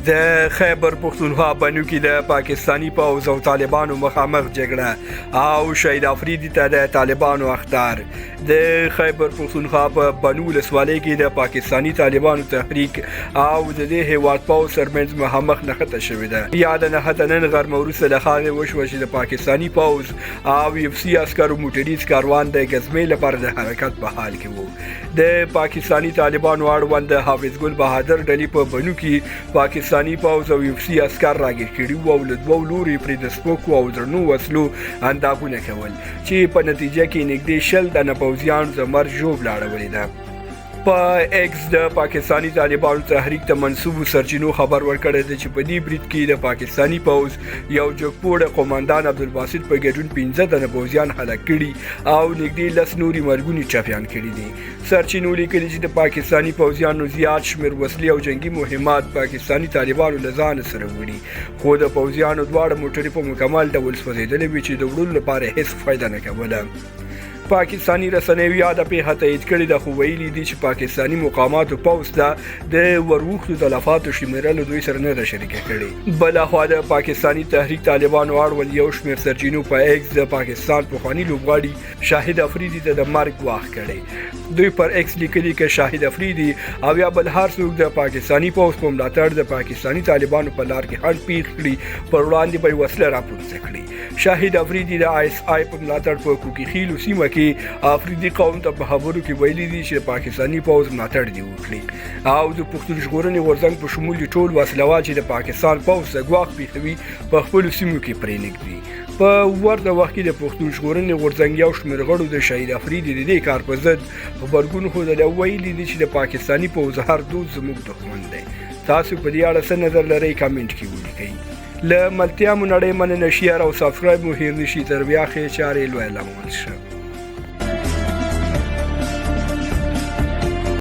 د خیبر پښتونخوا بنو کې د پاکستاني پوځ او طالبانو مخامخ جګړه او شهید افریدي ته د طالبانو اخطار. د خیبر پښتونخوا په بنو ولسوالۍ کې د پاکستاني طالبانو تحریک او د دې هیواد پوځ ترمنځ مخامخ نښته شوې ده. یاده نښته نن غرمه وروسته له هغې وشوه چې د پاکستاني پوځ او ایف سي عسکرو موټریز کاروان د ګزمې لپاره د حرکت په حال کې وو. د پاکستاني طالبانو اړوند د حافظ ګل بهادر ډلې په بنو کې پاکستاني پوځ او ایف سي عسکر راګیر کړي وو او له دوو لوري پرې د سپکو او درنو وسلو انداغونه کول، چې په نتیجه کې نږدې 20 تنه پوځیانو ته مرګ ژوبله اړولې ده. په ایکس د پاکستاني طالبانو تحریک ته منسوبو سرچینو خبر ورکړی دی چې په دې برید کې د پاکستاني پوځ یو جګپوړی قوماندان عبدالباسط په ګډون 15 تنه پوځیان هلاک کړي او نږدې 10 نوري مرګوني ټپیان کړي دي. سرچینو لیکلي چې د پاکستاني پوځیانو زیات شمېر وسلې او جنګي مهمات پاکستاني طالبانو له ځانه سره وړي، خو د پوځیانو دواړه موټرې په مکمل ډول سوځېدلې وې چې د وړلو لپاره هیڅ فایده نه کوله. پاکستاني رسنیو یاده پیښه تایید کړې ده، خو ویلي دي چې پاکستاني مقاماتو پوځ ته د وروښتو تلفاتو شمیره له دوی سره نه ده شریکه کړې. بلخوا د پاکستاني تحریک طالبانو اړوند یو شمېر سرچینو په ایکس د پاکستان پخواني لوبغاړي شاهد افریدي ته د مرګ ګواښ کړی. دوی پر ایکس لیکلي که شاهد افریدي او یا بل هر څوک د پاکستاني پوځ په ملاتړ د پاکستاني طالبانو په لار کې خنډ پیښ کړي، پر وړاندې به یې وسله راپورته کړي. شاهد افریدي د آی اس آی په ملاتړ په کوکي خیلو سیمه کې افریدي قوم ته په خبرو کې ویلي دي چې پاکستاني پوځ ملاتړ دی وکړي او د پښتون ژغورنې غورځنګ په شمول ټول وسلوال چې د پاکستان پوځ ته ګواښ پیښوي په خپلو سیمو کې پرېنږدي. په ورته وخت کې د پښتون ژغورنې غورځنګ یو شمېر غړو د شهید افریدي د دې کار په ضد غبرګون ښودلی او ویلي دي چې د پاکستاني پوځ هر دوست زموږ دښمن دی. تاسو په دې اړه څه نظر لرئ؟ کمنټ کې ولیکئ. له ملتیا مو نړۍ مننه، شیر او سبسکرایب مو هیر نشي. تر بیا ښې چارې، لوی الله مو مل شه.